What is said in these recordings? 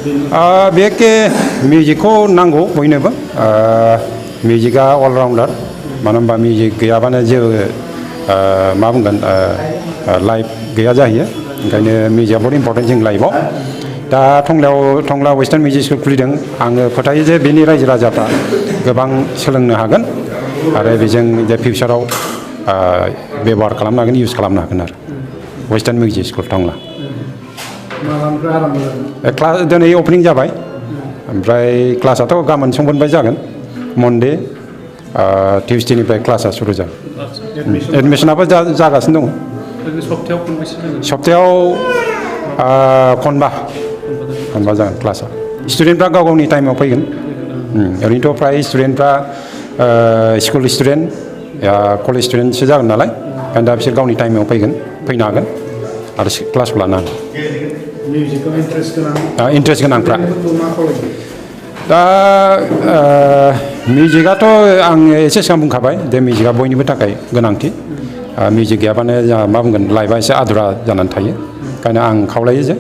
बेखे मिउजिकखौ नांगौ बयनोबो मिउजिकआ अलराउन्डार मानो होनबा मिउजिक गैयाबानो जेबो मा बुंगोन लाइफ गैया जाहैयो ओंखायनो मिउजिकआ बहुत इम्पर्टेन्ट जों लाइफआव दा टंला वेस्टार्न मिउजिक स्कुल खुलिदों आङो फोथायो जे बेनि रायजो राजाफ्रा गोबां सोलोंनो हागोन आरो बेजों जे फिउचाराव बेबहार खालामनो हागोन इउज खालामनो हागोन आरो वेस्टार्न मिउजिक स्कुल टंला क्लास दिनै अपेनिं जाबाय ओमफ्राय क्लासाथ' गाबोन समफोरनिफ्राय जागोन मन्डे टिउसडेनिफ्राय क्लासा सुरु जागोन एडमिसनाबो जागासिनो दङ सप्तायाव खनबा जागोन क्लासा स्टुडेन्टफ्रा गाव गावनि टाइमाव फैगोन ओरैनोथ' फ्राय स्टुडेन्टफ्रा स्कुल स्टुडेन्ट कलेज स्टुडेन्टसो जागोन नालाय ओंखायनो दा बिसोर गावनि टाइमाव फैनो हागोन आरो क्लासखौ लानो हागोन इन्ट्रेस्ट गोनांफ्रा दा मिउजिकआथ' आं एसे सिगां बुंखाबाय जे मिउजिकआ बयनिबो थाखाय गोनांथि मिउजिक गैयाबानो जोंहा मा बुंगोन लाइफआ एसे आदुरा जानानै थायो ओंखायनो आं खावलायो जे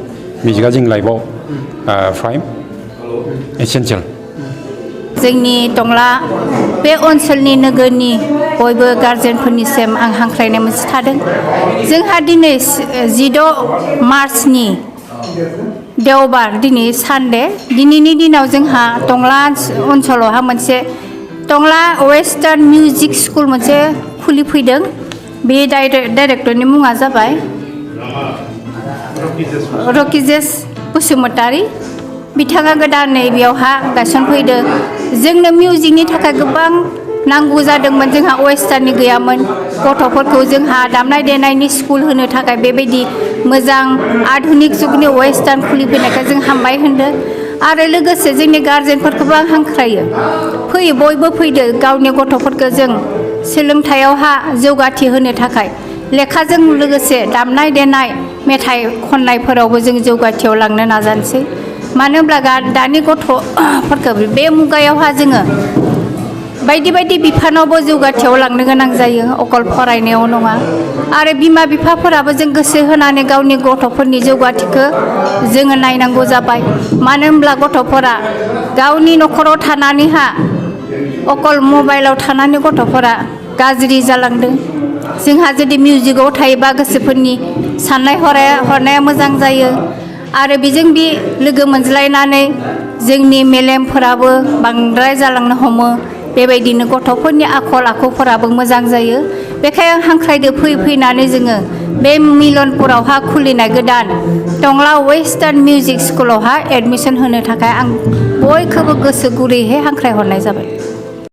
मिउजिकआ जोंनि लाइफआव प्राइम एसेन्सियेल जोंनि टंला बे ओनसोलनि नोगोरनि बयबो गार्जेनफोरनिसिम आं हांख्रायनाय मोनसे थादों जोंहा दिनै 16 मार्चनि देवबार दिनै सानडे दिनैनि दिनाव जोंहा टंला ओनसोलावहा मोनसे टंला वेस्टार्न मिउजिक स्कुल मोनसे खुलिफैदों बे डाइरेक्टरनि मुङा जाबाय रकिजेस बसुमतारी बिथाङा गोदानै बेयावहा गायसनफैदों जोंनो मिउजिकनि थाखाय गोबां नांगौ जादोंमोन जोंहा वेस्टार्ननि गैयामोन गथ'फोरखौ जोंहा दामनाय देनायनि स्कुल होनो थाखाय बेबायदि मोजां आधुनिक जुगनि वेस्टार्न खुलिफैनायखौ जों हामबाय होनदों आरो लोगोसे जोंनि गार्जेनफोरखौबो आं हांख्रायो फैयो बयबो फैदो गावनि गथ'फोरखौ जों सोलोंथायावहा जौगाथि होनो थाखाय लेखाजों लोगोसे दामनाय देनाय मेथाइ खननायफोरावबो जों जौगाथियाव लांनो नाजानोसै मानो होनब्ला दानि गथ'फोरखौ बे मुगायावहा जोङो बायदि बायदि बिफानावबो जौगाथियाव लांनो गोनां जायो अकल फरायनायाव नङा आरो बिमा बिफाफोराबो जों गोसो होनानै गावनि गथ'फोरनि जौगाथिखौ जोङो नायनांगौ जाबाय मानो होनब्ला गथ'फोरा गावनि न'खराव थानानैहा अकल मबाइलाव थानानै गथ'फोरा गाज्रि जालांदों जोंहा जुदि मिउजिकआव थायोबा गोसोफोरनि साननाय हनाया मोजां जायो आरो बेजों बे लोगो मोनज्लायनानै जोंनि मेलेमफोराबो बांद्राय जालांनो हमो बेबायदिनो गथ'फोरनि आखल आखुफोराबो मोजां जायो बेखायनो आं हांख्रायदो फैनानै जोङो बे मिलनपुरावहा खुलिनाय गोदान टंला वेस्टार्न मिउजिक स्कुलावहा एडमिसन होनो थाखाय आं बयखौबो गोसो गुरैहै हांख्रायहरनाय जाबाय